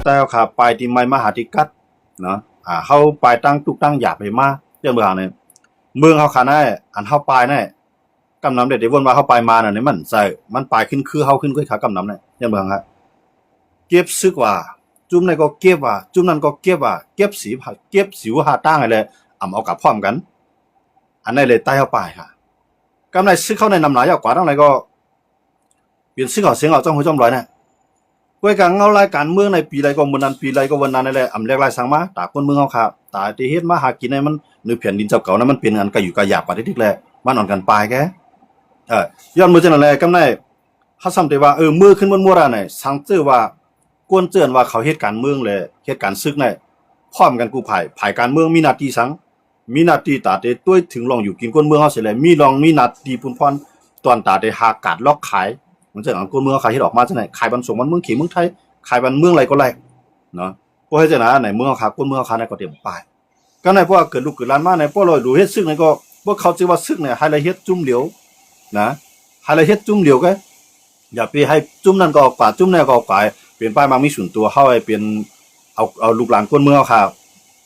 ແຕ່ເຮົາຂ້າໄປທີ່ໄໝ້ມາຫາທີ່ກັດເນາະ ອາ ເຮົາໄປຕັ້ງທຸກຕັ້ງຢາກໃຫ້ມາ ເລື່ອງເບື້ອງຫຼັງນີ້ ເມືອງເຮົາຂ້ານະ ອັນເຮົາໄປນະ ກຳນຳໄດ້ ໄດ້ວົນວ່າເຮົາໄປມານະ ມັນໃສ່ ມັນໄປຂຶ້ນຄືເຮົາຂຶ້ນຄືຂາກຳນຳນະ ເລື່ອງເບື້ອງຫຼັງ ເກັບຊຶກວ່າ ຈຸ້ມໃດກໍເກັບວ່າ ຈຸ້ມນັ້ນກໍເກັບວ່າ ເກັບສີ ເກັບສີຫາຕ່າງໃຫ້ແຫຼະ ອຳເອົາກັບພ້ອມກັນ ອັນໃດເລີຍໃຕ້ເຮົາໄປຫາ ກຳໄດ້ຊຶກເຮົາໃນນຳໜາຍາວກວ່າທັງຫຼາຍກໍ ເປັນຊຶກເຮົາເສງເອົາຈ້ອມຫ້ວຍຈ້ອມລອຍນະ ກ້ວຍກາເງົາລາຍການເມືອງໃນປີໃດກໍມື້ນັ້ນ ປີໃດກໍວັນນັ້ນນັ້ນແຫຼະ ອຳແລກລາຍສັງມາ ຕາຄົນເມືອງເຮົາຂ້າ ຕາທີ່ເຮັດມາຫາກິນໃນມັນ ໃນແຜ່ນດິນເຈົ້າເກົ່ານັ້ນ ມັນເປັນອັນກະຢູ່ກະຢາກປານເດັກໆແຫຼະ ມັນອ່ອນກັນປາຍແກ ເອີ ຍ້ອນມື້ຈັ່ງນັ້ນແຫຼະ ກຳໄດ້ ເຮົາຊ້ຳແຕ່ວ່າ ເອີ ມື້ຂຶ້ນໝົດໆ ລະນະ ສັງເຈີວ່າ ກວນເຈີນວ່າເຂົາເຮັດການເມືອງ ແລະ ເຮັດການຊຶກນະ ພ້ອມກັນກູ້ພາຍ ພາຍການເມືອງມີໜ້າທີ່ສັງ ມີໜ້າທີ່ຕາແຕ່ຕົວະເຖິງລ່ອງຢູ່ກິນຄົນເມືອງເຮົາເສຍແລ້ວ ມີລ່ອງມີໜ້າທີ່ປຸ້ນພອນ ຕອນຕາແຕ່ຫາກາດລອກຂາຍ ມັນຈັ່ງອັນຄົນເມືອງເຮົາຂາຍເຮັດອອກມາຈັ່ງໃດ ຂາຍບ້ານສົງບ້ານເມືອງເຂດເມືອງໄທ ຂາຍບ້ານເມືອງໃດກໍໄດ້ເນາະ ເພາະເຮັດຈັ່ງນັ້ນໃນເມືອງເຮົາຂາຍ ຄົນເມືອງເຮົາຂາຍນັ້ນກໍເຕັມປາຍ ກໍໃນພວກເກີດລູກເກີດຫຼານມາໃນ ພວກເຮົາຮູ້ເຮັດຊຶກໃນກໍ ພວກເຂົາຊິວ່າຊຶກໃນ ໃຫ້ລະເຮັດຈຸ້ມຫຼຽວນະ ໃຫ້ລະເຮັດຈຸ້ມຫຼຽວກໍ ຢ່າໄປໃຫ້ຈຸ້ມນັ້ນກໍອອກກວ່າ ຈຸ້ມນັ້ນກໍອອກກວ່າ ເປັນປ້າຍມັກມີສ່ວນຕົວ ເຮົາໃຫ້ເປັນ ເອົາ ເອົາລູກຫຼານຄົນເມືອງເຮົາຂ້າ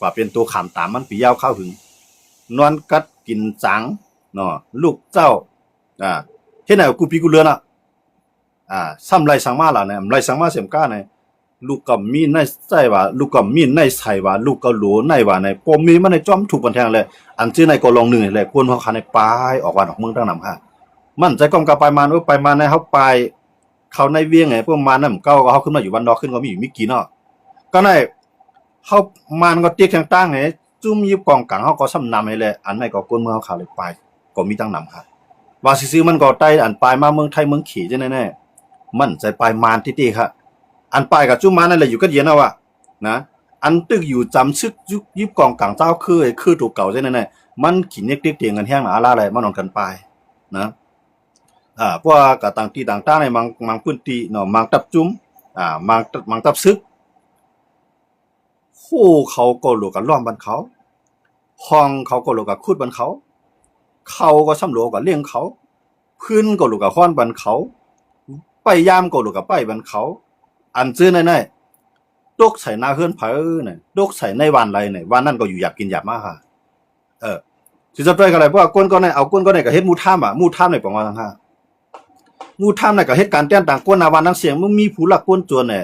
ວ່າເປັນຕົວຂາມຕາມມັນ ປີຍາວຄາວຫຶງ ນອນກັດກິນຈາງເນາະ ລູກເຕົ້າ ອາ ເຮັດໃຫ້ກູປີກູເລືອນອະ ອາ ຊ້ຳໄລ່ສັງມາລະນະ ໄລ່ສັງມາເສມກ້ານະ ລູກກໍມີໃນໃຈວ່າ ລູກກໍມີໃນໃສວ່າ ລູກກໍໂຫຼໃນວ່າໃນ ພໍ່ແມ່ມັນໃນຈອມທຸກບັນແທງແຫຼະ ອັນເຈົ້າໃນກໍລອງໜຶ່ງແຫຼະ ຄົນເຮົາຂ້າໃນປາຍອອກບ້ານອອກເມືອງຕັ້ງນຳຄ່າ ມັນໃຈກອງກະປາຍມານ ເອີ ປາຍມານໃນເຮົາປາຍ ເຂົ້າໃນວຽງໃນ ພວກມານນຳເກົ່າ ເຮົາຂຶ້ນມາຢູ່ບ້ານນອກ ຂຶ້ນກໍມີຢູ່ມີກິນເນາະ ກໍໃນເຮົາ ມານກໍຕິກທາງຕ່າງໃນ ຈຸ້ມຢິບກອງກາງ ເຮົາກໍຊ້ຳນຳໃຫ້ແຫຼະ ອັນໃນກໍຄົນເມືອງເຮົາຂາເລີຍປາຍ ກໍມີຕັ້ງນຳຄ່າ ວ່າຊື່ໆ ມັນກໍໄຕ້ອັນປາຍມາເມືອງໄທເມືອງເຂດຈັ່ງໃດແນ່ ມັນໃຈປາຍມານຕິໆ ຄ່າ ອັນປາຍກໍຈຸ້ມມານນັ້ນແຫຼະ ຢູ່ກັບເຢັນເອົາວ່ານະ ອັນຕຶກຢູ່ຈຳຊຶກ ຢິບກອງກາງເຈົ້າ ຄື ຄືໂຕເກົ່າຈັ່ງໃດແນ່ ມັນຂີ້ເນັກຕິກເຕງກັນແຮງນະ ອາລາແຫຼະ ມັນນອນກັນປາຍນະ ອາ ພວກກະຕ່າງທີ່ຕ່າງຕາໃນ ບາງ ບາງພື້ນທີ່ເນາະ ບາງຕັບຈຸ້ມ ອາ ບາງ ບາງຕັບຊຶກ ໂຮເຂົາກໍໂຫຼກະລ້ອມບ້ານເຂົາ ຫ້ອງເຂົາກໍໂຫຼກະຂຸດບ້ານເຂົາ ເຂົ້າກໍຊ້ຳໂຫຼກະລ້ຽງເຂົາ ພື້ນກໍໂຫຼກະຮ້ອນບ້ານເຂົາ ປ້າຍຢາມກໍໂຫຼກະປ້າຍບ້ານເຂົາ ອັນເຈີໃນໆ ຕົກໃສ່ໜ້າເຮືອນໃຜນະ ຕົກໃສ່ໃນບ້ານໃດນະ ບ້ານນັ້ນກໍຢູ່ຢາກກິນຢາກມາຫາ ເອີ ຊິຈະໄປກໍໄດ້ ເພາະວ່າຄົນກໍໃນ ເອົາຄົນກໍໃນກໍເຮັດໝູ່ທາມ ໝູ່ທາມໃນປອງວ່າຈັ່ງ ໝູ່ທາມນັ້ນກໍເຮັດການແຕ່ງຕັ້ງຄົນໜ້າບ້ານນາງຊຽງ ມັນມີຜູ້ລັກຄົນໂຈນແນ່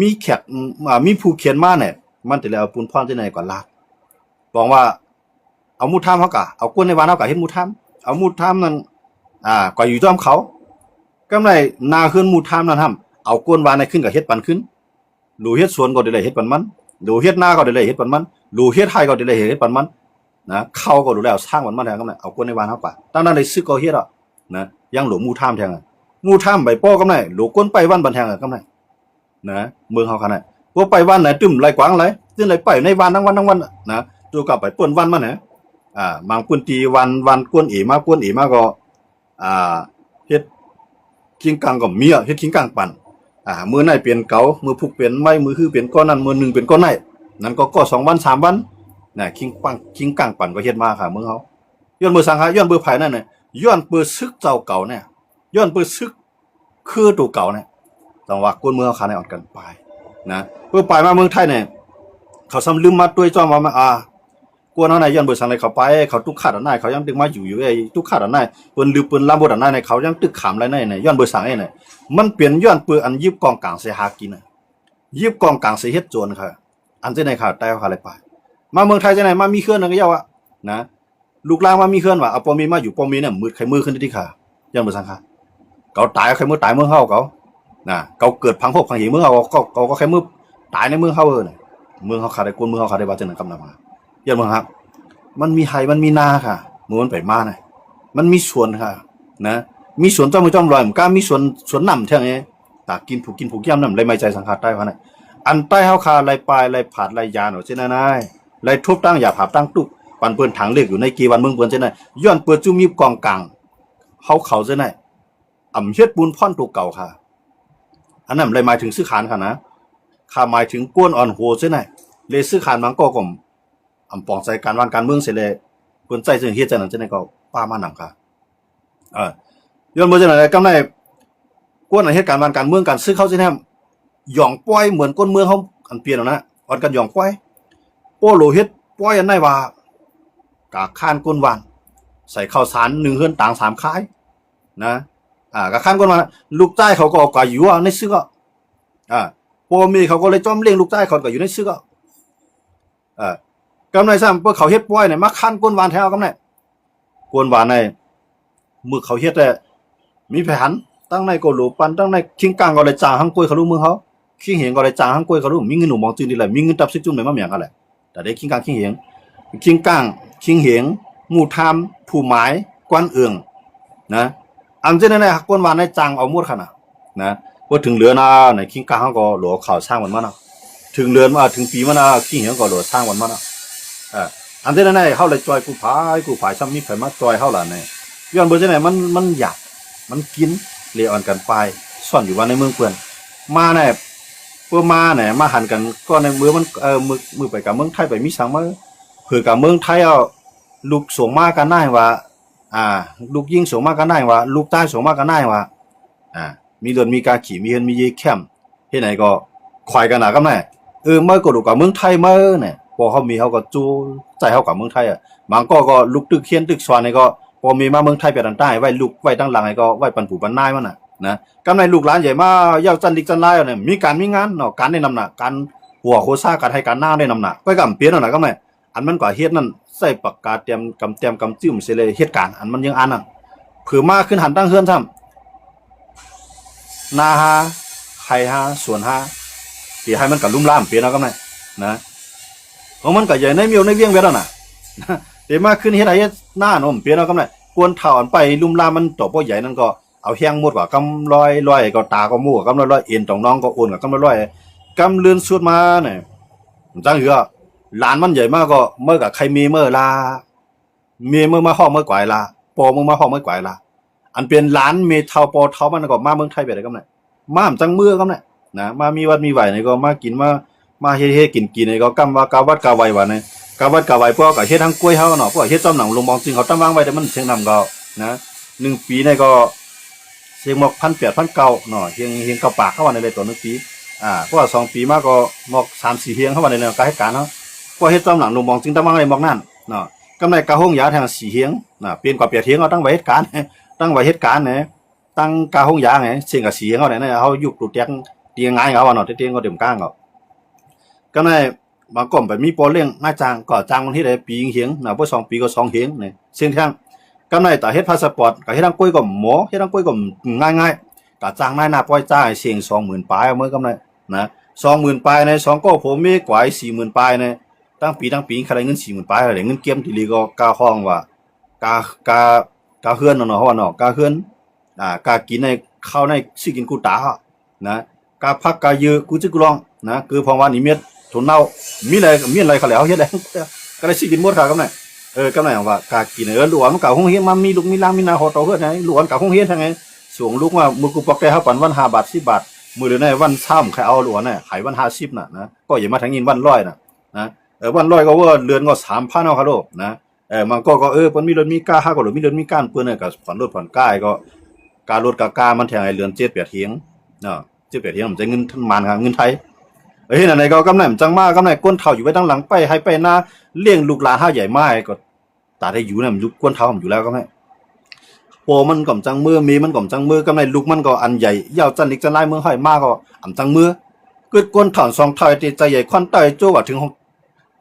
ມີແຂກ ອາ ມີຜູ້ຂຽນມາແນ່ ມັນຈະໄດ້ເອົາປຸນພອນທີ່ໃນກວ່າລາດ ບອກວ່າ ເອົາໝູ່ທາມເຮົາກະ ເອົາຄົນໃນບ້ານເຮົາກະເຮັດໝູ່ທາມ ເອົາໝູ່ທາມນັ້ນ ອາ ກະຢູ່ຈອມເຂົາ ກຳໄດ້ໜ້າເຮືອນໝູ່ທາມນັ້ນຫ້ຳ ເອົາຄົນບ້ານໃນຂຶ້ນກະເຮັດປັນຂຶ້ນ ໂລເຮັດສວນກໍໄດ້ເຮັດປັນມັນ ໂລເຮັດນາກໍໄດ້ເຮັດປັນມັນ ໂລເຮັດໄຮ່ກໍໄດ້ເຮັດປັນມັນນະ ເຂົ້າກໍໂລແລ້ວສ້າງປັນມັນແທ້ ກຳໄດ້ເອົາຄົນໃນບ້ານເຮົາກະ ຕັ້ງນັ້ນໄດ້ຊຶກກໍເຮັດອະນະ ຍັງໂລໝູ່ທາມແທ້ ໝູ່ທາມໄປປໍກຳໄດ້ ໂລຄົນໄປບ້ານບັນແທ້ ກຳໄດ້ ນະ ເມືອງເຮົາຂະໜາດ ພວກໄປບ້ານໃດຕື່ມໄລ່ກວາງໄລ່ ຕື່ມໄລ່ໄປໃນບ້ານທັງວັນທັງວັນນະ ໂຕກໍໄປປຸ້ນບ້ານມັນນະ ອາ ບາງພື້ນທີ່ບ້ານ ບ້ານກວນເອມາ ກວນເອມາກໍ ອາ ເຮັດຄີງກັງກໍມີອະ ເຮັດຄີງກັງປັນ ອາ ມື້ໃນເປັນເກົາ ມື້ພຸກເປັນໄມ້ ມື້ຮືເປັນກ້ອນນັ້ນ ມື້ໜຶ່ງເປັນກ້ອນໃນ ນັ້ນກໍ ກໍສອງວັນສາມວັນນະ ຄີງກັງ ຄີງກັງປັນກໍເຮັດມາຄ່າເມືອງເຮົາ ຍ້ອນເບີສັງຄ່າ ຍ້ອນເບີໃຜນັ້ນນະ ຍ້ອນເບີຊຶກເຈົ້າເກົ່ານີ້ ຍ້ອນເບີຊຶກ ຄືໂຕເກົ່ານີ້ ຕ້ອງວ່າຄົນເມືອງເຮົາຂ້າໃນອອກກັນປາຍນະ ເພິ່ນປາຍມາເມືອງໄທນີ້ ເຂົາຊ້ຳລືມມາຕົວະຈ້ອມວ່າ ອາ ກວນເຮົາໃນ ຍ້ອນເບີສັງໃດເຂົາໄປ ເຂົາຕຸກຂາດອັນໃດ ເຂົາຍັງຕຶກມາຢູ່ຢູ່ເອີຍ ຕຸກຂາດອັນໃດ ເພິ່ນລືມເພິ່ນລຳບົດອັນໃດ ເຂົາຍັງຕຶກຂາມລາຍໃນ ຍ້ອນເບີສັງເອີຍ ມັນເປັນຍ້ອນເປີອັນຢິບກອງກາງໃສ່ຫາກິນ ຢິບກອງກາງໃສ່ເຮັດໂຈນຄ່າ ອັນຈັ່ງໃດຄ່າ ແຕ່ວ່າຄ່າໄລ່ປາຍ ມາເມືອງໄທຈັ່ງໃດ ມາມີເຮືອນນັ້ນກໍຢ່າວ່ານະ ລູກຫຼານມາມີເຮືອນວ່າ ເອົາພໍ່ແມ່ມາຢູ່ ພໍ່ແມ່ນີ້ມືດໄຄມືຂຶ້ນຕິຄ່າ ຍ້ອນເບີສັງຄ່າ ເຂົາຕາຍໄຄມືຕາຍເມືອງເຮົາເຂົານະ ເຂົາເກີດຝັງຮົບຝັງເຫເມືອງເຮົາ ເຂົາ ເຂົາກໍໄຄມືຕາຍໃນເມືອງເຮົາເອີຍ ເມືອງເຮົາຂ້າໄດ້ ຄົນເມືອງເຮົາຂ້າໄດ້ວ່າຈັ່ງນັ້ນກຳນຳ ຍ້ອນເມືອງເຮົາ ມັນມີໄຮ່ມັນມີນາຄ່າ ເມື່ອມັນໄປມານະ ມັນມີສວນຄ່ານະ ມີສວນຈ້ອມມືຈ້ອມລອຍ ມັນກະມີສວນ ສວນນ້ຳແທ້ ຕາກິນຜູກກິນຜູກຢາມນຳ ໄລໄມ້ໃຈສັງຂາດຕາຍວ່ານະ ອັນໃຕ້ເຮົາຂ້າໄລ່ປາຍ ໄລ່ຜາດ ໄລ່ຢານ ວ່າຈັ່ງນັ້ນນາຍ ໄລ່ທົບຕັ້ງຢາຜາບຕັ້ງຕຸກ ປັນເພິ່ນທາງເລກຢູ່ໃນເກວັນເມືອງເພິ່ນຈັ່ງນັ້ນ ຍ້ອນເປີດຈຸ້ມຍິບກອງກາງ ເຮົາເຂົາຈັ່ງນັ້ນ ອຳເຮັດບຸນພອນໂຕເກົ່າຄ່າ ອັນນັ້ນໄລ່ໝາຍເຖິງຊຶກຫານຄ່ານະ ຂ້າໝາຍເຖິງກວນອ່ອນໂຫຈັ່ງນັ້ນ ເລຊຶກຫານມັນກໍ ກໍ ອຳປອງໃສ່ການບ້ານການເມືອງເສຍແລ້ວ ເພິ່ນໃຊ້ເຊິ່ງເຮັດຈັ່ງນັ້ນຈັ່ງໃດກໍປະມານນັ້ນຄ່າ ເອີ ຍ້ອນເມື່ອຈັ່ງໃດກຳໄດ້ ກວນເຮັດການບ້ານການເມືອງການຊຶກເຮົາຊິແນມ ຢອງປ່ອຍເໝືອນຄົນເມືອງເຮົາອັນປ່ຽນເອົານະ ອ່ອນກັນຢອງປ່ອຍ. ໂປ້ໂຫຼເຮັດປ່ອຍອັນໃດວ່າ ກະຄ້ານຄົນບ້ານ ໃສ່ເຂົ້າສານໜຶ່ງເຮືອນຕາງສາມຄາຍນະ. ອາ ກະຄ້ານຄົນບ້ານ ລູກຊາຍເຂົາກໍເອົາກະຢູ່ໃນຊຶກອະ. ອາ ພໍ່ແມ່ເຂົາກໍເລີຍຈອມລ້ຽງລູກຊາຍເຂົາກໍຢູ່ໃນຊຶກອະ. ເອີ ກຳໄນຊ້ຳ ພວກເຂົາເຮັດປ່ອຍນີ້ ມາຄັນກົນຫວານແທ້ ກຳໄນ ກົນຫວານໃນ ມື້ເຂົາເຮັດແທ້ ມີໃຜຫັນ? ຕັ້ງໃນກໍໂຫຼປັນ ຕັ້ງໃນ ຄີງກາງກໍໄດ້ຈ້າງຫາງກວຍເຂົາລູກ ເມືອງເຮົາ ຄີງເຫງກໍໄດ້ຈ້າງຫາງກວຍເຂົາລູກ ມີເງິນໜູມອງຈື່ນີ້ແຫຼະ ມີເງິນຕັບຊຶກຈຸ້ມໄດ້ມາແມ່ນກັນແຫຼະ ແຕ່ໄດ້ຄີງກາງຄີງເຫງ ຄີງກາງ ຄີງເຫງ ໝູ່ທາມ ຜູ້ໝາຍ ກວານເອີງ ນະ ອັນເຊັ່ນນັ້ນນະ ກົນຫວານໃນຈ້າງເອົາໝົດຂະໜາດນະ. ພໍເຖິງເດືອນນະ ໃນຄີງກາງເຮົາກໍຫຼໍເຂົ້າສ້າງມັນມາເນາະ ເຖິງເດືອນມາ ເຖິງປີມານະ ຄີງເຫງກໍຫຼໍສ້າງມັນມາເນາະ. ເອີ ອັນເຊັ່ນນັ້ນນະ ເຮົາເລີຍຈ່ອຍກູ້ພາຍ ກູ້ພາຍ ຊ້ຳມີໃຜມາຈ່ອຍເຮົາລະນີ້ ຍ້ອນເບິ່ງຈັ່ງໃດ ມັນ ມັນຢາກ ມັນກິນ ເລອອນກັນປາຍ ຊ່ອນຢູ່ວ່າໃນເມືອງເພິ່ນ ມາແນ່ ເພິ່ນມາແນ່ ມາຫັນກັນກ່ອນໃນມື້ມັນ ເອີ ມື້ ມື້ໄປກະເມືອງໄທ ໄປມີສັງມາ ເຜີກະເມືອງໄທເອົາ ລູກສົ່ງມາກະນາຍວ່າ ອ່າ ລູກຍິງສົ່ງມາກະນາຍວ່າ ລູກຊາຍສົ່ງມາກະນາຍວ່າ ອ່າ ມີເລື່ອນມີກາຂີ່ ມີເຮືອນມີເຍແຄມ ເຮັດໃດກໍ ຂ້ອຍກະນະ ກຳນາຍ ເອີ ມາກໍລູກກະເມືອງໄທມາແນ່ ພໍ່ເຮົາແມ່ເຮົາກໍຈູໃສ່ເຮົາກະເມືອງໄທອະ ບາງກໍ ກໍລູກຕຶກຮຽນຕຶກສອນໃຫ້ກໍ ພໍ່ແມ່ມາເມືອງໄທໄປດັນຕາຍ ໄວ້ລູກໄວ້ທາງຫຼັງໃຫ້ກໍ ໄວ້ປັນປູປັນນາຍມັນນະ ນະ ກຳນາຍ ລູກຫຼານໃຫຍ່ມາ ເຍົາຊັ້ນລິກຊັ້ນລາຍແລ້ວນີ້ ມີການມີງານເນາະ ການໄດ້ນຳໜ້າ ການຫົວໂຄຊາ ການໄຮ່ການນາໄດ້ນຳໜ້າ ຂ້ອຍກະເປັນຫັ້ນນະ ກຳນາຍ ອັນມັນກໍເຮັດນັ້ນ ໃຊ້ປາກກາແຕ້ມກຳແຕ້ມກຳຈື່ມເສຍເລີຍ ເຮັດການ ອັນມັນຍັງອັນນັ້ນ ເຜີມາຂຶ້ນຫັນຕັ້ງເຮືອນຊ້ຳ ນາຮາ ໄຮ່ຮາ ສວນຮາ ເຮັດໃຫ້ມັນກະລຸ່ມລ້າມເປັນເນາະ ກຳນາຍ ນະ ຂອງມັນກະໃຫຍ່ໃນໝຽວໃນວຽງເວດແລ້ວນະ ເຮັດມາຂຶ້ນເຮັດໄຮ່ເຮັດນາເນາະ ເປັນເນາະ ກຳນາຍ ຄົນເຖົ້າອັນໄປລຸ່ມລ້າມມັນຕໍ່ບໍ່ໃຫຍ່ນັ້ນກໍ ເອົາແຮງໝົດວ່າກຳລອຍໆ ກໍຕາກໍໝູກວ່າກຳລອຍໆ ເອັນຕອງນ້ອງກໍໂອນກັບກຳລອຍໆ ກຳເລື່ອນສຸດມານີ້ ມັນຈັ່ງເຫືອ ຫຼານມັນໃຫຍ່ມາກໍ ເມີກະໄຄເມເມີລາ ເມເມີມາຮ້ອງເມີກວາຍລາ ພໍ່ເມີມາຮ້ອງເມີກວາຍລາ ອັນເປັນຫຼານເມເຖົ້າພໍ່ເຖົ້າມັນກໍມາເມືອງໄທໄປໄດ້ກຳນະ ມາມັນຈັ່ງເມືອກຳນະ ນະ ມາມີວັດມີໄຫວ້ນີ້ກໍມາກິນ ມາ ມາເຮັດເຮັດກິນກິນນີ້ກໍກຳວ່າກາວັດກາໄຫວ້ວ່ານີ້ ກາວັດກາໄຫວ້ ພວກກໍເຮັດທາງກວຍເຮົາເນາະ ພວກເຮັດຈອມໜັງຫຼວງບອງຈຶ່ງເຂົາຕຳວາງໄວ້ ແຕ່ມັນເສັງນຳກໍ ນະ ໜຶ່ງປີນີ້ກໍ ເສັງໝອກພັນແປດພັນເກົ້າເນາະ ເຮັງ ເຮັງເກົ້າປາກເຮົາວ່າໃນເລຍ ຕໍ່ໜຶ່ງປີ ອາ ເພາະວ່າສອງປີມາກໍໝອກສາມສີ່ເຮັງເຮົາວ່າໃນເລຍ ການເຮັດການເຮົາ ພວກເຮັດຈອມຫຼັງໜຸ່ມບອງຈຶ່ງຕະມັງໄດ້ໝອກນັ້ນເນາະ ກຳໄດ້ກາໂຮງຢາແທງສີ່ເຮັງນະ ເປັນກວ່າແປດເຮັງ ເອົາຕັ້ງໄວ້ເຮັດການ ຕັ້ງໄວ້ເຮັດການນະ ຕັ້ງກາໂຮງຢາໄງ ເສັງກະສີ່ເຮັງເຮົາໄດ້ນະ ເຮົາຍຸກຕູແຕກຕີງາຍເຮົາວ່າເນາະ ແຕ່ເຕັງກໍເຕັມກາງເຮົາ ກຳໄດ້ ບາງກໍໄປມີພໍ່ລ້ຽງນາຍຈ້າງ ກໍຈ້າງມັນເຮັດໄດ້ປີເຮັງນະ ບໍ່ສອງປີກໍສອງເຮັງນີ້ ເສັງແທງ ກຳໄດ້ຕາເຮັດພາສະປອດ ກະເຮັດທາງກວຍກໍໝໍ ເຮັດທາງກວຍກໍງ່າຍໆ ກະຈ້າງນາຍໜ້າປ່ອຍຈ່າຍເສັງສອງໝື່ນປາຍ ເອົາເມີກຳໄດ້ນະ ສອງໝື່ນປາຍໃນ ສອງກໍຜົວເມກວາຍສີ່ໝື່ນປາຍໃນ ຕັ້ງປີຕັ້ງປີຄັນໄດ້ເງິນສີ່ໝື່ນປາຍ ໄດ້ເງິນກຽມຕີຫຼີກໍກາຫ້ອງວ່າ ກາ ກາ ກາເຮືອນເນາະ ເຮົາວ່າເນາະ ກາເຮືອນ ອ່າ ກາກິນໃນເຂົ້າໃນ ຊື້ກິນກູຕາ ນະ ກາຜັກກາເຢີ ກູຈຶກກູລອງ ນະ ຄືພອງຫວານອີເມັດ ຖົ່ວເນົ່າ ມີຫຼາຍ ມີຫຼາຍ ເຂົາແຫຼະ ເຮົາເຮັດໄດ້ ກໍໄດ້ຊື້ກິນໝົດຄ່ະ ກຳໄດ້ ເອີ ກຳໄດ້ຫຍັງວ່າ ກາກິນ ເອີ ລູກອອນມັນກະໂຮງຮຽນ ມາມີລູກມີຫຼານ ມີໜ້າຫໍ່ຕໍ່ເຮືອນໃຫ້ ລູກອອນກະໂຮງຮຽນທັງໃຫ້ ສວງລູກມາ ມື້ກູປອກແຕ່ເຮົາປັນວັນຫ້າບາດ ສິບບາດ ມື້ດຽວໃນວັນຊາວ ໃຄເອົາລູກອອນນະ ໃຫ້ວັນຫ້າສິບນະ ນະ ກໍຢ່າມາທາງນີ້ວັນຮ້ອຍນະ ນະ ເອີ ວັນຮ້ອຍກໍວ່າເດືອນກໍສາມພັນເອົາຄ່າໂລດນະ ເອີ ບາງກໍ ກໍ ເອີ ເພິ່ນມີລົດມີກາ ເຮົາກໍມີລົດມີກາ ເພິ່ນກໍຜ່ອນລົດຜ່ອນກາ ກໍກາລົດກາກາ ມັນແທງໃຫ້ເດືອນເຈັດແປດເຮັງເນາະ ເຈັດແປດເຮັງ ມັນຈ່າຍເງິນມານ ເງິນໄທ ເອີ ເຮັດແນວໃດກໍກຳໄດ້ ມັນຈັ່ງມາ ກຳໄດ້ ຄົນເຖົ້າຢູ່ໄປທາງຫຼັງ ໄປໄຮ່ໄປນາ ລ້ຽງລູກຫຼານເຮົາໃຫຍ່ມາ ກໍຕາໄດ້ຢູ່ນຳ ຄົນເຖົ້າມັນຢູ່ແລ້ວ ກຳໄດ້ ພໍ່ມັນກໍບໍ່ຈັ່ງເມີ ແມ່ມັນກໍບໍ່ຈັ່ງເມີ ກຳໄດ້ ລູກມັນກໍອັນໃຫຍ່ ເຍົາະຈັນລິກຈັນລາຍ ເມືອງໄຮ່ມາກໍບໍ່ຈັ່ງເມີ ເກີດຄົນເຖົ້າສອງເຖົ້າ ແຕ່ໃຈໃຫຍ່ ຄວັນໃຕ້ໂຈ້ກະເຖິງ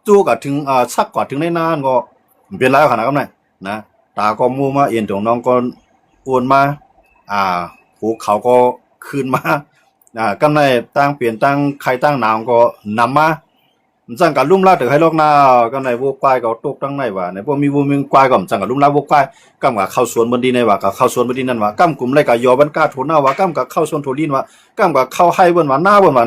ໂຈ້ກະເຖິງ ເອີ ສັກກະເຖິງໃນນານກໍເປັນຫຼາຍຂະໜາດກຳໄດ້ນະ ຕາກໍໝູມາ ເອັນຕົງນ້ອງກໍໂອນມາ ອ່າ ຫົວເຂົ່າກໍຄືນມາ ອ່າ ກຳໄດ້ ຕ່າງເປັນຕ່າງໄຂ້ຕ່າງໜາວກໍນຳມາ ມັນຈັ່ງກະລຸ່ມລາເຕີໄຮ່ລອກນາ ກຳໄດ້ ໂວກວາຍກໍຕົກຕັ້ງໃນວ່າ ໃນບໍ່ມີໂວມີຄວາຍກໍມັນຈັ່ງກະລຸ່ມລາໂວກວາຍ ກຳກະເຂົ້າສວນເບິ່ນດີໃນວ່າ ກະເຂົ້າສວນເບິ່ນດີນັ້ນວ່າ ກຳກຸມໄລກະຢໍບັນກາຖົ່ວເນົ່າວ່າ ກຳກະເຂົ້າສວນຖົ່ວລີນວ່າ ກຳກະເຂົ້າໄຮ່ເບິ່ນວ່າ ນາເບິ່ນວ່າ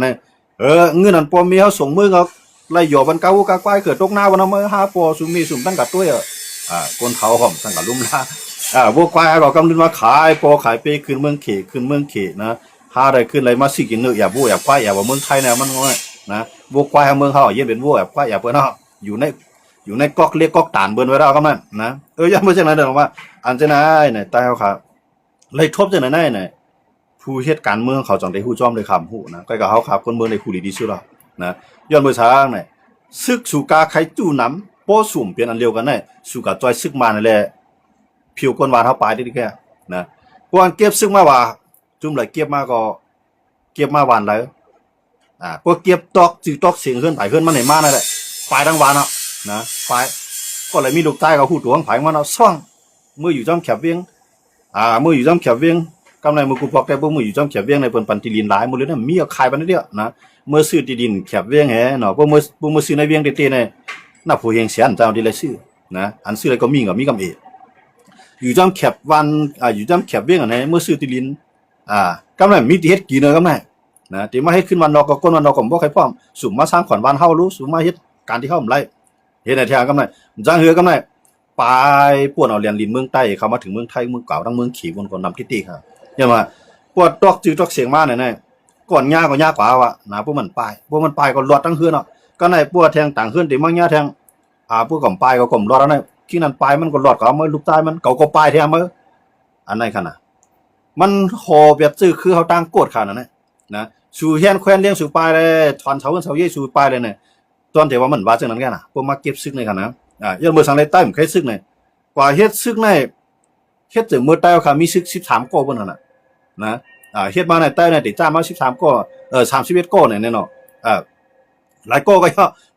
ເອີ ເງິນນັ້ນພໍ່ແມ່ເຮົາສົ່ງມື້ເຮົາໄລ່ຢໍບັນກາວັວກາຄວາຍ ເກີດຕົກນາບໍ່ນຳ ເອີ ຫາພໍ່ຊຸມແມ່ຊຸມຕັ້ງກະຕົວຍ ເອີ ຄົນເຖົ້າຫ້ອມຕັ້ງກະລຸ່ມລາ ເອີ ວັວຄວາຍເຮົາກໍກຳລຶນມາຂາຍ ພໍຂາຍເປຂຶ້ນເມືອງເຂ ຂຶ້ນເມືອງເຂນະ ຫາໄດ້ຂຶ້ນໄລ່ມາຊື້ກິນເນື້ອແອບວັວແອບຄວາຍແອບວ່າເມືອງໄທນະ ມັນນະ ວັວຄວາຍເຮົາເມືອງເຮົາ ເຢັນເປັນວັວແອບຄວາຍແອບເພິ່ນເນາະ ຢູ່ໃນ ຢູ່ໃນກອກເຫຼັກກອກຕານເບິ່ນໄວ້ແລ້ວກຳນັ້ນນະ ເອີ ຢ່າເບິ່ງຈັ່ງນັ້ນເດີວ່າ ອັນຈັ່ງໃດນະ ຕາຍເຮົາຂາ ໄລ່ທົບຈັ່ງໃດນະ ນະ ເ ຜູ້ເຮັດການເມືອງເຂົາຈັ່ງໄດ້ຮູ້ຈ້ອມໄດ້ຄຳຮູ້ນະ ກໍເຮົາຄາຄົນເມືອງໄດ້ຮູ້ດີທີ່ສຸດແລ້ວນະ. ຍ້ອນເບິ່ງຊາງນະ ຊຶກສູກາໄຄຈູນຳ ບໍ່ສຸມເປັນອັນດຽວກັນນະ ສູກາຈອຍຊຶກມານັ້ນແຫຼະ ຜິວກົນຫວານເຮົາປາຍຕິແກ່ນະ. ພວກເກັບຊຶກມາວ່າ ຈຸມຫຼາຍເກັບມາກໍ ເກັບມາຫວານຫຼາຍ ອາ ພວກເກັບຕອກຈື່ຕອກສຽງເຮືອນໃຜເຮືອນມັນໃຫ້ມານັ້ນແຫຼະ ປາຍທັງຫວານເນາະນະ ປາຍ ກໍເລີຍມີລູກໃຕ້ກໍຮູ້ຕົວຂອງໃຜມັນເນາະ ຊ່ອງ ເມື່ອຢູ່ຈ້ອມແຄບວຽງ ອາ ເມື່ອຢູ່ຈ້ອມແຄບວຽງ ກຳໄນເມື່ອກູບອກແຕ່ເບິ່ງ ເມື່ອຢູ່ຈ້ອມແຄບວຽງໃນເພິ່ນປັນທີ່ດິນຫຼາຍໝົດເລີຍນະ ມີເອົາຂາຍປານໃດດຽວນະ. ເມື່ອຊື້ທີ່ດິນແຄບວຽງແຮເນາະ ເມື່ອ ເມື່ອ ເມື່ອຊື້ໃນວຽງເຕໆໃນ ນັບຜູ້ແຮງແສນເຈົ້າທີ່ລາຍຊື້ນະ ອັນຊື້ໄດ້ກໍມີກໍມີກຳເອ ຢູ່ຈ້ອມແຄບວັນ ອາ ຢູ່ຈ້ອມແຄບວຽງອັນໃດ ເມື່ອຊື້ທີ່ດິນ ອາ ກຳນັ້ນມີແຕ່ເຮັດກິນເນາະ ກຳນັ້ນນະ ທີ່ມາເຮັດຂຶ້ນບ້ານນອກ ກໍຄົນບ້ານນອກກໍບໍ່ໃຄ່ພ້ອມ ສຸມມາສ້າງຂວັນບ້ານເຮົາ ຫຼື ສຸມມາເຮັດການທີ່ເຮົາບໍ່ໄດ້ ເຮັດໃຫ້ແທ້ ກຳນັ້ນ ຈັ່ງເຮືອ ກຳນັ້ນ ປາຍປ່ວນເອົາແລນດິນເມືອງໃຕ້ ເຂົ້າມາເຖິງເມືອງໄທ ເມືອງເກາ ທັງເມືອງເຂ ມັນກໍນຳຕິຕິ ເຫັນບໍ່? ພວກຕອກຈື່ຕອກສຽງມານັ້ນນະ ກ່ອນຍ່າກໍຍ່າກວ່າວ່ານະ ພວກມັນປາຍ ພວກມັນປາຍກໍລອດທັງເຮືອນເນາະ ກຳນັ້ນ ພວກແທງຕ່າງເຮືອນທີ່ມາຍ່າແທງ ອາ ພວກກໍປາຍກໍກໍລອດເອົານະ ທີ່ນັ້ນປາຍມັນກໍລອດກໍເອົາມາ ລູກຊາຍມັນ ເຂົາກໍປາຍແທ້ມາ ອັນນັ້ນຂະນະ ມັນຂໍແບບຊື່ຄືເຮົາຕ່າງໂກດຂະນະ ນະ ສູແຮນແຄວນລ້ຽງສູປາຍແລ້ວ ຖອນເສົາເຮືອນເສົາເຢຍສູປາຍແລ້ວນະ ຕອນແຕ່ວ່າມັນວ່າຈັ່ງນັ້ນກະນະ ພວກມາເກັບຊຶກໃນຂະນະ ອາ ຍ້ອນເບິ່ງຊາງໃນໃຕ້ມັນເຄີຍຊຶກໃນ ກວ່າເຮັດຊຶກໃນ ເຮັດເຖິງເມື່ອໃຕ້ເຮົາຄະມີຊຶກສິບສາມກໍພຸ້ນຫັ້ນນະ ນະ ອາ ເຮັດມາໃນໃຕ້ໃນຕິຈ້າມມາສິບສາມກໍ ເອີ ສາມສິບເອັດກໍນີ້ແນ່ເນາະ ອາ ຫຼາຍກໍກໍ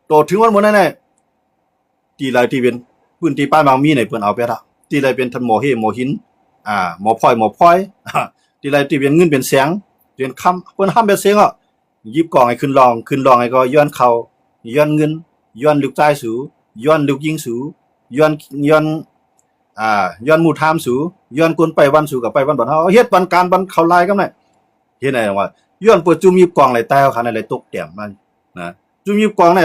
ຕໍ່ເຖິງວັນມື້ນີ້ນະ ທີ່ໃດທີ່ເປັນພື້ນທີ່ປ່າໝາກມີນີ້ ເພິ່ນເອົາໄປລະ ທີ່ໃດເປັນທ່ານໝໍເຮໝໍຫີນ ອາ ໝໍພອຍ ໝໍພອຍ ທີ່ໃດທີ່ເປັນເງິນເປັນແສງ ເປັນຄຳ ເພິ່ນຫ້າມແບບເສງອະ ຢິບກອງໃຫ້ຂຶ້ນລອງ ຂຶ້ນລອງໃຫ້ກໍຍ້ອນເຂົ້າ ຍ້ອນເງິນ ຍ້ອນລູກຊາຍສູ ຍ້ອນລູກຍິງສູ ຍ້ອນ ຍ້ອນ ອາ ຍ້ອນໝູ່ທາມສູ ຍ້ອນຄົນໄປວັນສູກໍໄປວັນບ່ອນເຮົາ ເຮັດບັນການບັນເຂົ້າລາຍກຳໄນ ເຮັດໃຫ້ວ່າ ຍ້ອນປະຈຸມຢິບກອງຫຼາຍແຕ່ເຮົາຂະນະ ຫຼາຍຕົກແຕ້ມມານະ ຈຸມຢິບກອງນີ້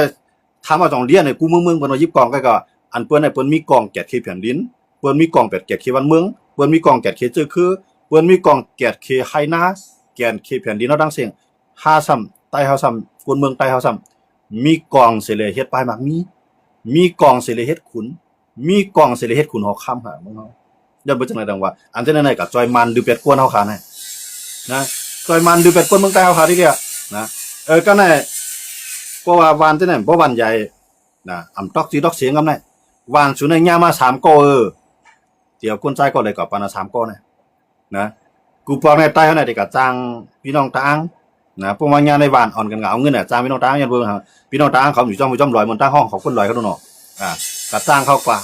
ຖາມວ່າຕ້ອງລຽນໃຫ້ກູເມືອງເມືອງ ເພິ່ນວ່າຢິບກອງກໍ ກໍ ອັນເພິ່ນໃຫ້ເພິ່ນມີກອງແກດເຂດແຜ່ນດິນ ເພິ່ນມີກອງແກດເຂດບ້ານເມືອງ ເພິ່ນມີກອງແກດເຂດເຈີຄື ເພິ່ນມີກອງແກດເຂດໄຮ່ນາ ແກດເຂດແຜ່ນດິນເຮົາທັງເຊິ່ງ ຫາຊ້ຳໃຕ້ເຮົາຊ້ຳ ຄົນເມືອງໃຕ້ເຮົາຊ້ຳ ມີກອງເສເລເຮັດປາຍໝາກມີ ມີກອງເສເລເຮັດຂຸນ ມີກອງເສເລເຮັດຂຸນຫໍຄຳຫາເມືອງເຮົາ ຍ້ອນບໍ່ຈັ່ງໃດດັງວ່າ ອັນຈັ່ງໃດກໍຊ່ອຍໝັ່ນດູແປດກວນເຮົາຄະນະ ນະ ຊ່ອຍໝັ່ນດູແປດກວນເມືອງໃຕ້ເຮົາຄະທີ່ເດຍນະ ເອີ ກໍແນ່ ເພາະວ່າຫວ່ານຈັ່ງນັ້ນບໍ່ຫວ່ານໃຫຍ່ ນະ ອຳຕອກຈີຕອກເສງອຳໄນ ຫວ່ານສູນໃນຍ່າມາສາມກໍເອີ ດຽວຄົນຊາຍກໍເລີຍກໍປານສາມກໍນະ ນະ ກູປອກໃນໃຕ້ເຮົານະ ທີ່ກະຈ້າງພີ່ນ້ອງຕາອ່າງນະ ພວກມາຍ່າໃນຫວ່ານອ່ອນກັນກໍເອົາເງິນນະ ຈ້າງພີ່ນ້ອງຕາອ່າງ ຍ້ອນເບິ່ງພີ່ນ້ອງຕາອ່າງເຂົາຢູ່ຈ້ອມຢູ່ຈ້ອມລອຍ ມັນຕາຫ້ອງເຂົາຄົນລອຍເຂົາເນາະ ອາ ກະຈ້າງເຂົາກວ່າ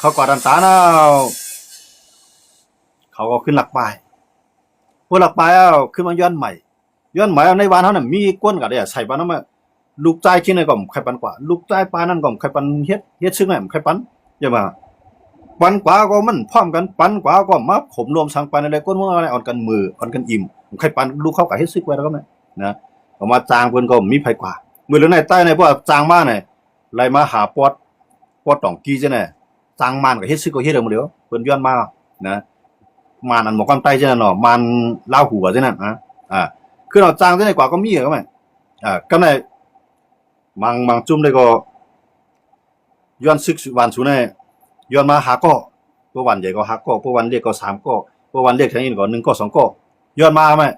ເຂົາກວ່າດັນຕາເນາະ ເຂົາກໍຂຶ້ນລັກປາຍ ພວກລັກປາຍເອົາ ຂຶ້ນມາຍ້ອນໃໝ່ ຍ້ອນໃໝ່ໃນບ້ານເຮົານະ ມີຄົນກໍໄດ້ອາໄສບ້ານເຮົາມາ ລູກຊາຍຂີ້ໃນກໍບໍ່ໃຄ່ປັນກວ່າ ລູກຊາຍປາຍນັ້ນກໍບໍ່ໃຄ່ປັນເຮັດ ເຮັດຊຶກນັ້ນບໍ່ໃຄ່ປັນ ຢ່າວ່າ ປັນກວ່າກໍມັນພ້ອມກັນ ປັນກວ່າກໍມາຂົມລວມສັງປັນໃນຄົນເມືອງເຮົາ ອ່ອນກັນມື້ ອ່ອນກັນອີ່ມ ບໍ່ໃຄ່ປັນ ລູກເຂົາກໍເຮັດຊຶກໄວ້ແລ້ວກໍນະ ນະ ກໍມາຈ້າງເພິ່ນກໍບໍ່ມີໃຜກວ່າ ມື້ເລື່ອງໃນໃຕ້ໃນ ພວກຈ້າງມາໃນ ໄລ່ມາຫາປອດ ປອດຕອງກີ້ຈັ່ງໃດ ຈ້າງມານກໍເຮັດຊຶກກໍເຮັດເອົາໝົດແລ້ວ ເພິ່ນຍ້ອນມານະ ມານອັນໝໍກຳໄຕຈັ່ງນັ້ນເນາະ ມານລາວຫົວຈັ່ງນັ້ນນະ ອາ ຄືເຮົາຈ້າງຈັ່ງໃດກວ່າກໍມີກໍແມ່ນ ອາ ກໍໃນ ບາງ ບາງຈຸ່ມໃດກໍ ຍ້ອນຊຶກຫວ່ານສູນໃນ ຍ້ອນມາຫາກໍ ພວກຫວ່ານໃຫຍ່ກໍຫາກໍ ພວກຫວ່ານເລັກກໍສາມກໍ ພວກຫວ່ານເລັກທາງນີ້ກໍໜຶ່ງກໍສອງກໍ ຍ້ອນມາແມ່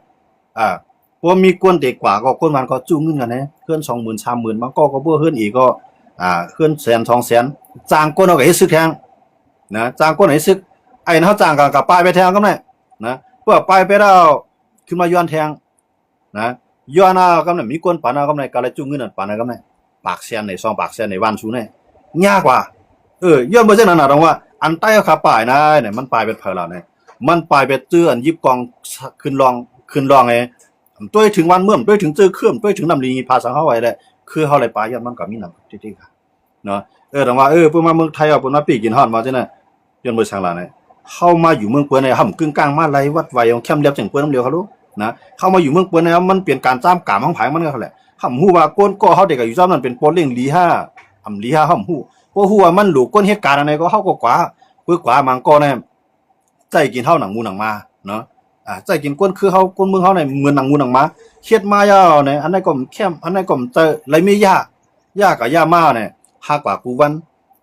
ອາ ພວກມີກວນເຕະກວ່າກໍ ຄົນມັນກໍຈູ້ເງິນກັນແດ່ ເຮືອນສອງໝື່ນ ສາມໝື່ນ ບາງກໍກໍບໍ່ ເຮືອນອີກກໍ ອາ ເຮືອນແສນສອງແສນ ຈ້າງຄົນເຮົາກໍເຮັດຊຶກແທງນະ ຈ້າງຄົນເຮັດຊຶກ ໄອ້ເຮົາຈ້າງກໍ ກໍປາຍໄປແທງກໍໄດ້ນະ ເພື່ອປາຍໄປແລ້ວ ຂຶ້ນມາຍ້ອນແທງນະ ຍ້ອນເອົາກຳນັ້ນ ມີຄົນປັນເອົາກຳນັ້ນ ກໍເລີຍຈູ້ເງິນນັ້ນປັນເອົາກຳນັ້ນ ປາກແສນໃນ ສອງປາກແສນໃນ ຫວ່ານສູນໃນ ຍາກວ່າ ເອີ ຍ້ອນບໍ່ເຊັ່ນນັ້ນນະ ຕ້ອງວ່າ ອັນໃຕ້ເຮົາຂາປາຍນະ ມັນປາຍເປັນເຜີລາວນະ ມັນປາຍເປັນຈື່ອັນຢິບກອງ ຂຶ້ນລອງ ຂຶ້ນລອງໃນ ຕົວເອງເຖິງຫວ່ານເມືອງ ຕົວເອງເຖິງເຈີເຂື່ອນ ຕົວເອງເຖິງນ້ຳລີພາສັງເຮົາໄວ້ແຫຼະ ຄືເຮົາໄດ້ປາຍ ຍ້ອນມັນກໍມີນ້ຳຕິດໆ ເນາະ ເອີ ຕ້ອງວ່າ ເອີ ເພິ່ນມາເມືອງໄທເຮົາ ເພິ່ນມາປີ້ກິນຮອດມາຈັ່ງນັ້ນ ຍ້ອນບໍ່ຊ່າງລາວນະ ເຮົາມາຢູ່ເມືອງເພິ່ນໃນ ເຮົາກຶ້ງກາງມາໄລ່ວັດໄຫວ້ຂອງແຄມລຽບຈັ່ງເພິ່ນນຳດຽວເຮົາໂລດນະ ເຮົາມາຢູ່ເມືອງເພິ່ນໃນ ມັນເປັນການຕາມກາມຂອງໃຜມັນກໍແຫຼະ ເຮົາບໍ່ຮູ້ວ່າຄົນກໍເຮົາເດັກກໍຢູ່ຊ້ຳນັ້ນ ເປັນປົວເລັ່ງຫຼີຫາ ອຳຫຼີຫາ ເຮົາບໍ່ຮູ້ ບໍ່ຮູ້ວ່າມັນຫຼູກຄົນເຮັດການອັນໃດ ກໍເຮົາກໍກວ່າ ເພິ່ນກວ່າມັນກໍແນ່ ໃຊ້ກິນເຮົາໜັງໝູໜັງໝາເນາະ ອາ ໃຊ້ກິນຄົນຄືເຮົາ ຄົນເມືອງເຮົານີ້ເໝືອນໜັງໝູໜັງໝາ ເຮັດມາຍາວນີ້ ອັນໃດກໍແຄມ ອັນໃດກໍເຈີ ໄລເມຍາ ຢາກໍຢາມານີ້ ຫາກວ່າກູວັນ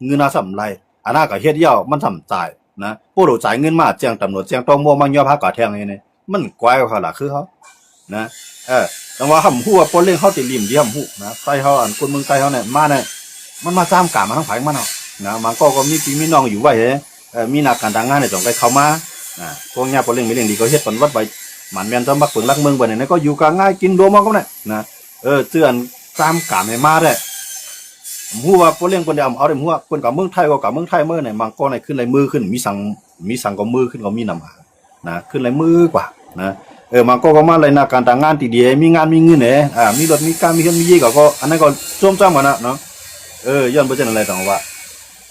ເງິນເຮົາຊ້ຳໄຫຼ ອັນນັ້ນກໍເຮັດຍາວ ມັນຊ້ຳຈ່າຍນະ ໂປໂລຈ່າຍເງິນມາ ແຈ້ງຕຳຫຼວດ ແຈ້ງຕມ ມາຍອບຫາກວ່າແທງນີ້ ມັນກວາຍເຂົາລະ ຄືເຮົານະ. ເອີ ແຕ່ວ່າເຮົາບໍ່ຮູ້ວ່າປ່ອເລັງເຮົາຕິລິ້ມດີ ເຮົາບໍ່ຮູ້ນະ. ໄຕ້ເຮົາ ອັນຄົນເມືອງໃຕ້ເຮົານີ້ມານີ້ ມັນມາຕາມການມາທາງໃຜຂອງມັນເນາະນະ. ບາງກໍກໍມີພີ່ມີນ້ອງຢູ່ໄວເດ ເອີ ມີໜ້າການຕາງງານນີ້ຕ້ອງໄດ້ເຂົ້າມານະ. ພວກຍາປ່ອເລັງແມ່ເລ້ງດີກໍເຮັດປັນວັດໄວ ໝັ້ນແມ່ນຈະມັກເບິ່ງຫຼັກເມືອງເບິ່ງນີ້ ກໍຢູ່ກາງ່າຍກິນໂດມເອົາກັນນີ້ນະ. ເອີ ເຈື່ອນຕາມການໃຫ້ມາແທ້. ຮູ້ວ່າປ່ອເລັງເພິ່ນໄດ້ເອົາ ເອົາໄດ້ ຮູ້ວ່າເພິ່ນກັບເມືອງໄທ ກໍກັບເມືອງໄທເໝິດນີ້. ບາງກໍໃນຂຶ້ນລາຍມືຂຶ້ນ ມີສັງ ມີສັງກໍມືຂຶ້ນ ກໍມີນຳມານະ ຂຶ້ນລາຍມືກວ່ານະ. ເອີ ບາງກໍກໍມາໄດ້ໜ້າການຕາງງານທີ່ດີ ມີງານມີເງິນເດ ອາ ມີລົດມີກາ ມີເຮືອນມີເຍ ກໍ ກໍອັນນັ້ນກໍຊົມຊ້ຳກັນນະເນາະ. ເອີ ຍ້ອນເປັນຈັ່ງນັ້ນແຫຼະ ຕ້ອງວ່າ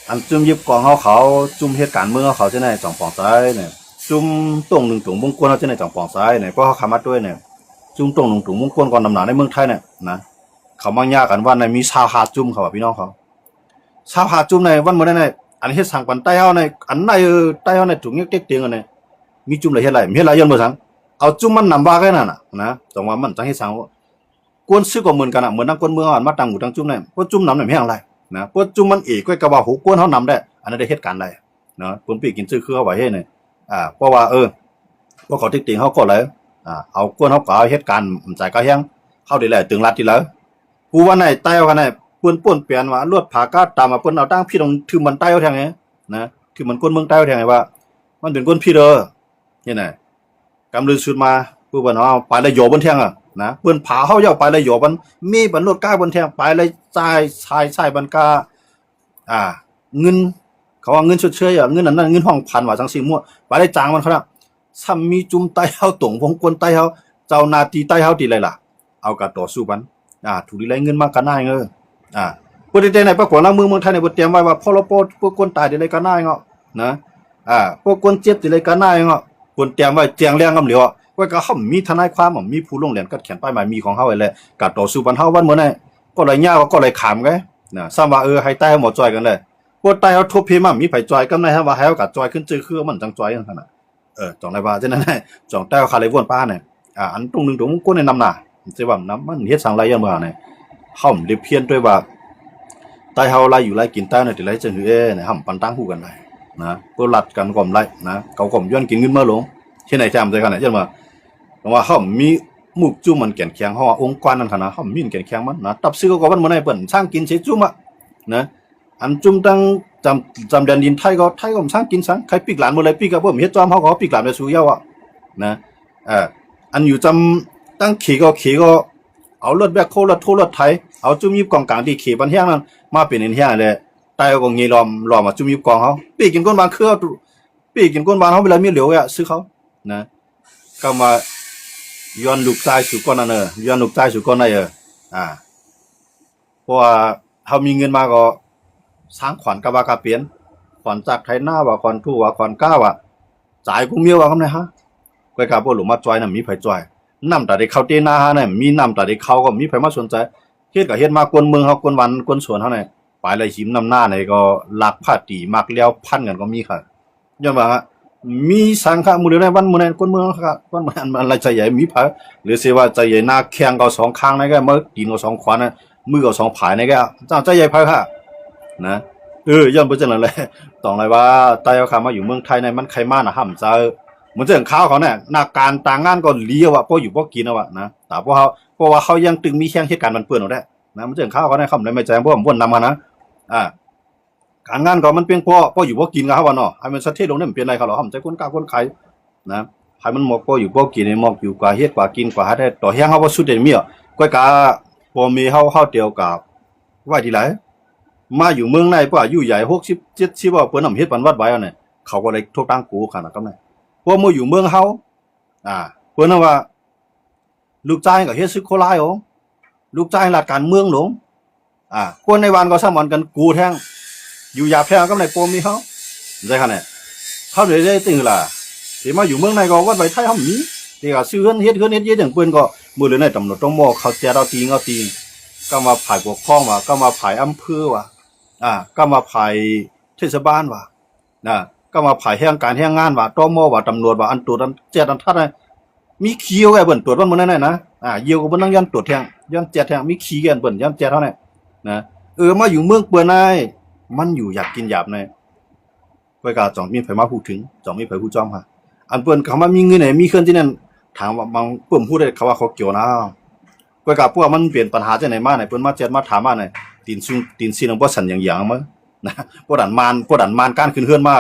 ອັນຈຸ້ມຍຶບກອງເຮົາເຂົາ ຈຸ້ມເຮັດການເມືອງເຮົາເຂົາຈັ່ງໃດ ຕ້ອງປອງໃສນະ. ຈຸ້ມຕົງໜຶ່ງຕົງວົງກົນເຮົາຈັ່ງໃດ ຕ້ອງປອງໃສນະ. ເພາະເຮົາເຂົ້າມາດ້ວຍນະ ຈຸ້ມຕົງໜຶ່ງຕົງວົງກົນກ່ອນນຳໜ້າໃນເມືອງໄທນະນະ. ເຂົາມາຍາກັນວ່າໃນມີຊາວຫ້າຈຸ້ມ ເຂົາວ່າພີ່ນ້ອງເຂົາ ຊາວຫ້າຈຸ້ມໃນວັນມື້ນັ້ນນະ ອັນເຮັດສັງປັນໄຕ້ເຮົາໃນ ອັນໃນ ເອີ ໄຕ້ເຮົາໃນ ທຸກຍາກເຕັກເຕັງອັນນີ້ ມີຈຸ້ມໃດເຮັດໄດ້ ເຮັດໄດ້ຍ້ອນເບິ່ງສັງ ເອົາຈຸ້ມມັນນຳວ່າກັນນັ້ນນະນະ. ຈັ່ງວ່າມັນຈັ່ງເຮັດສັງ ກວນຊຶກກໍເໝືອນກັນນະ ເໝືອນດັ່ງກວນເມືອງເຮົາ ອັນມາຕັ້ງໝູ່ຕັ້ງຈຸ້ມນັ້ນ ພວະຈຸ້ມນຳນັ້ນແຮງຫຼາຍນະ. ພວະຈຸ້ມມັນເອກ ກໍວ່າຫົກກວນເຮົານຳໄດ້ ອັນນັ້ນໄດ້ເຮັດການໄດ້ນະ. ເພິ່ນປີ້ກິນຊື້ຄືເຮົາວ່າເຮັດນີ້ ອາ ເພາະວ່າ ເອີ ພວກເຂົາຕິດຕິງເຮົາກໍຫຼາຍ ອາ ເອົາກວນເຮົາກໍເຮັດການ ໃຈກໍແຮງ ເຮົາໄດ້ຫຼາຍຕຶງລັດທີ່ຫຼາຍ. ຜູ້ວ່າໃນໃຕ້ເຮົາຫັ້ນນະ ເພິ່ນປ່ນແປນວ່າລົດຜາກາຕາມວ່າ ເພິ່ນເອົາຕັ້ງຜິດ ຖືມັນໃຕ້ເຮົາແທງນະ ຖືມັນຄົນເມືອງໃຕ້ເຮົາແທງວ່າ ມັນເປັນຄົນຜິດເດີ ເຫັນນະ. ກຳລືນສຸດມາ ຜູ້ເພິ່ນເອົາໄປລະຢອງເພິ່ນແທງນະ ເພິ່ນພາເຮົາເຈົ້າໄປລະຢອງ ມັນມີບັນລົດກາເພິ່ນແທງ ໄປລະຈ່າຍ ຊາຍ ຊາຍບັນກາ ອ່າ ເງິນ ເຂົາວ່າເງິນຊົດເຊີຍ ເງິນອັນນັ້ນ ເງິນຫ້ອງພັນວ່າ ຈັ່ງຊີ້ໝົດ ໄປລະຈ້າງມັນຂະໜາດ. ຊ້ຳມີຈຸ້ມໃຕ້ເຮົາ ຕົງວົງກົນໃຕ້ເຮົາ ເຈົ້າໜ້າທີ່ໃຕ້ເຮົາທີ່ໄຫຼລະ ເອົາການຕໍ່ສູ້ມັນ ອ່າ ຖືກໄດ້ໄລ່ເງິນມາກະໜ້າຍເອີ ອ່າ ບໍ່ໄດ້ແຕ່ໃນປະກວດລາວເມືອງ ເມືອງໄທນີ້ ເພິ່ນຕຽມໄວ້ວ່າ ພໍລະປໍ ພວກຄົນຕາຍໄດ້ໄລ່ກະໜ້າຍເນາະ ນະ ອ່າ ພວກຄົນເຈັບຊິໄດ້ກະໜ້າຍເນາະ ເພິ່ນຕຽມໄວ້ແຈ້ງແລ້ງນຳແລ້ວ. ວ່າກໍເຮົາມີທະນາຍຄວາມ ມີຜູ້ລົງແລ່ນກັດແຂນປ້າຍໝາຍມີຂອງເຮົາຫັ້ນແຫຼະ ການຕໍ່ສູ້ບັນເຮົາວັນມື້ນີ້ ກໍໄດ້ຍາວກໍໄດ້ຂາມໄງນະ. ຊ້ຳວ່າ ເອີ ໃຫ້ໃຕ້ເຮົາໝົດຈ່ອຍກັນເລີຍ ພວກໃຕ້ເຮົາທົບເພມາ ມີໃຜຈ່ອຍກັນໃນ ຖ້າວ່າໃຫ້ເຮົາກໍຈ່ອຍຂຶ້ນ ຈື່ຄືມັນຈັ່ງຈ່ອຍຫັ້ນນະ. ເອີ ຕ້ອງໄດ້ວ່າ ສະນັ້ນ ຕ້ອງແຕ່ວ່າຂ້າໄດ້ວນປານະ ອ່າ ອັນຕົງໜຶ່ງຕົງມົງກົນນະນຳໜ້າ ຊິວ່ານຳ ມັນເຮັດສັງໄລຢ່າງເມື່ອໃດ ເຮົາໄດ້ພຽນດ້ວຍວ່າ ໃຕ້ເຮົາລາຍຢູ່ລາຍກິນ ໃຕ້ເຮົາໄດ້ລາຍຈັ່ງຄືເອ ເຮົາປັນຕ່າງຮູ້ກັນໄດ້ນະ ເພິ່ນລັດກັນກໍໄດ້ນະ ເຂົາກໍຍ້ອນກິນເງິນມາລົງ ເຮັດໃຫ້ແທ້ໃຈຂະໜາດ ຢ້ານວ່າ ເພາະວ່າເຮົາມີໝູ່ຈຸ້ມມັນແກ່ນແຂງ ເຮົາວ່າອົງກອນນັ້ນຂະໜາດ ເຮົາມີແກ່ນແຂງມັນນະ ຕັບຊື່ກໍວັນມື້ໃນເພິ່ນສ້າງກິນເສຈຸ້ມອະນະ. ອັນຈຸ້ມຕັ້ງຈຳ ຈຳແດນດິນໄທກໍ ໄທກໍບໍ່ສ້າງກິນສັງ ໃຄປິກຫຼານໝົດເລີຍ ປິກກໍບໍ່ເຮັດຈອມ ເຮົາກໍປິກຫຼານໄປສູ່ເຍົາອະນະ. ເອີ ອັນຢູ່ຈຳຕັ້ງເຂກໍ ເຂກໍເອົາລົດແບັກໂຄ ລົດໂທ ລົດໄຖ ເອົາຈຸ້ມຍິບກອງກາງທີ່ເຂບັນແຮງນັ້ນ ມາເປັນເຫັນແຮງແຫຼະ ໃຕ້ກໍເງີລ້ອມ ລ້ອມມາຈຸ້ມຍິບກອງເຮົາ ປີ້ກິນກົ້ນບ້ານຄືເຮົາ ປີ້ກິນກົ້ນບ້ານເຮົາ ເວລາມີຫຼຽວອະ ຊື້ເຂົານະ. ກໍວ່າຍ້ອນລູກຊາຍສູ່ກ່ອນນັ້ນເອີ ຍ້ອນລູກຊາຍສູ່ກ່ອນໄດ້ເອີ ອ່າ ເພາະວ່າເຮົາມີເງິນມາກໍສ້າງຂວັນກະວ່າກະເປັນ ຂວັນຈາກໄຖນາວ່າ ຂວັນຖົ່ວວ່າ ຂວັນກ້າວ່າ ຈ່າຍກູເມຍວ່າຄຳໃດຫາ ຂ້ອຍກະບໍ່ລົງມາຈ່ອຍນຳ ມີໃຜຈ່ອຍ ນ້ຳຕາໄດ້ເຂົ້າເຕນາຫານະ ມີນ້ຳຕາໄດ້ເຂົ້າກໍມີໃຜມາສົນໃຈ ເຮັດກະເຮັດມາ ຄົນເມືອງເຮົາ ຄົນບ້ານຄົນສວນເຮົານີ້ ປາຍລະຫິມນ້ຳນາໃດກໍລັກພາຕີ ມັກແລ້ວພັນກັນກໍມີຄ່ະ. ຍ້ອນວ່າມີສັງຄະ ມື້ເດີໃນວັນມື້ໃນ ຄົນເມືອງເຮົາຄ່ະ ວັນມື້ນັ້ນ ອັນລະໃຈໃຫຍ່ມີໃຜ ຫຼືຊິວ່າໃຈໃຫຍ່ນາແຂ່ງກໍສອງຂ້າງໃນກໍ ມືຕີນກໍສອງຂວານ ມືກໍສອງຜາຍໃນກໍ ເຈົ້າໃຈໃຫຍ່ໃຜຄ່ະນະ. ເອີ ຍ້ອນເປັນຈັ່ງນັ້ນແຫຼະ ຕ້ອງໄດ້ວ່າ ໃຕ້ເຮົາຂ້າມາຢູ່ເມືອງໄທໃນ ມັນໄຄມານະຫ້ຳໃຈ ມັນເຖິງຄາວເຂົາແນ່ ນາການຕາງງານກໍຫຼຽວວ່າ ພໍຢູ່ພໍກິນເອົາວ່ານະ ຕາພວກເຮົາ ເພາະວ່າເຮົາຍັງຕຶງມີແຮງເຮັດການບັນເປີນເອົາແດ່ນະ ມັນເຖິງຄາວເຂົາແນ່ ຄຳໃດແມ່ໃຈ ພວກມັນບໍ່ນຳຫັ້ນນະ ອ່າ ການງານກໍມັນພຽງພໍ ພໍຢູ່ພໍກິນກັບເຮົາວ່າເນາະ ໃຫ້ມັນສະເທດລົງນີ້ ມັນເປັນໄລເຂົາ ເຮົາໃຈຄົນຄ້າຄົນຂາຍນະ ໃຫ້ມັນໝົດ ພໍຢູ່ພໍກິນ ໝອກຢູ່ກວ່າເຮັດກວ່າກິນກວ່າ ຫາໄດ້ຕໍ່ແຮງເຮົາບໍ່ສຸດໄດ້ມີ ຂ້ອຍກະ ພໍ່ແມ່ເຮົາ ເຮົາຕຽວກະໄວ້ທີ່ໃດ ມາຢູ່ເມືອງໃນ ພໍອາຍຸໃຫຍ່ ຫົກສິບ ເຈັດສິບ ເອົາເພິ່ນນຳເຮັດປັນວັດໄວ້ອັນນີ້ ເຂົາກໍໄດ້ທົບທາງກູຂະໜາດກຳນັ້ນ ພໍມາຢູ່ເມືອງເຮົາ ອ່າ ເພິ່ນນະວ່າ ລູກຊາຍກໍເຮັດສຶກໂຄລາຍໂອ ລູກຊາຍລັດການເມືອງລົງ ອ່າ ຄົນໃນບ້ານກໍສະໝອນກັນໂກແທ້ງ ຢູ່ຢາແພ້ງກັບໃນປົມນີ້ເຮົາ ໄດ້ຂະແນນ ເຮົາໄດ້ ໄດ້ຕື່ນລະ ຊິມາຢູ່ເມືອງໃນກໍວັດໄວໄທເຮົາມີ ທີ່ວ່າຊື້ເຮືອນເຮັດເຮືອນເຮັດເຍ ຈັ່ງເພິ່ນກໍ ມື້ເລີຍໃນຕຳຫຼວດຕ້ອງໝໍເຂົາແຈດເອົາຕີງເອົາຕີງ ກຳວ່າຝ່າຍປົກຄອງວ່າ ກຳວ່າຝ່າຍອຳເພີວ່າ ອ່າ ກຳວ່າຝ່າຍເທດສະບານວ່າ ນະ ກໍວ່າຝ່າຍແຮງການແຮງງານວ່າ ຕມ ວ່າ ຕຳຫຼວດວ່າ ອັນຕວດ ອັນແຈດ ອັນທັດນະ ມີຂີ້ຢູ່ແກ່ເພິ່ນ ຕວດວັນມື້ນັ້ນນະ ອ່າ ຢ້ຽວກໍເພິ່ນຍັງຢ້ານຕວດແຮງ ຢ້ານແຈດແຮງ ມີຂີ້ແກ່ເພິ່ນ ຢ້ານແຈດເຮົານີ້ນະ ເອີ ມາຢູ່ເມືອງເພິ່ນນາຍ ມັນຢູ່ຢາກກິນຢາກນາຍ ຂ້ອຍກໍຕ້ອງມີໃຜມາຮູ້ເຖິງ ຕ້ອງມີໃຜຮູ້ຈ້ອມຫາ ອັນເພິ່ນເຂົ້າມາມີເງິນໃຫ້ມີເຮືອນທີ່ນັ້ນ ຖາມວ່າບາງເພິ່ນຮູ້ໄດ້ເຂົາວ່າເຂົາກ່ຽວນະ. ກວຍກາພວກມັນເປັນບັນຫາຈັ່ງໃດມານີ້ ເພິ່ນມາແຊັດມາຖາມມານີ້ ຕີນຊຸງຕີນຊີ້ນບໍ່ສັ່ນຫຍັງໆມານະ. ພວກອັນມານ ພວກອັນມານການຂຶ້ນເຮືອນມາ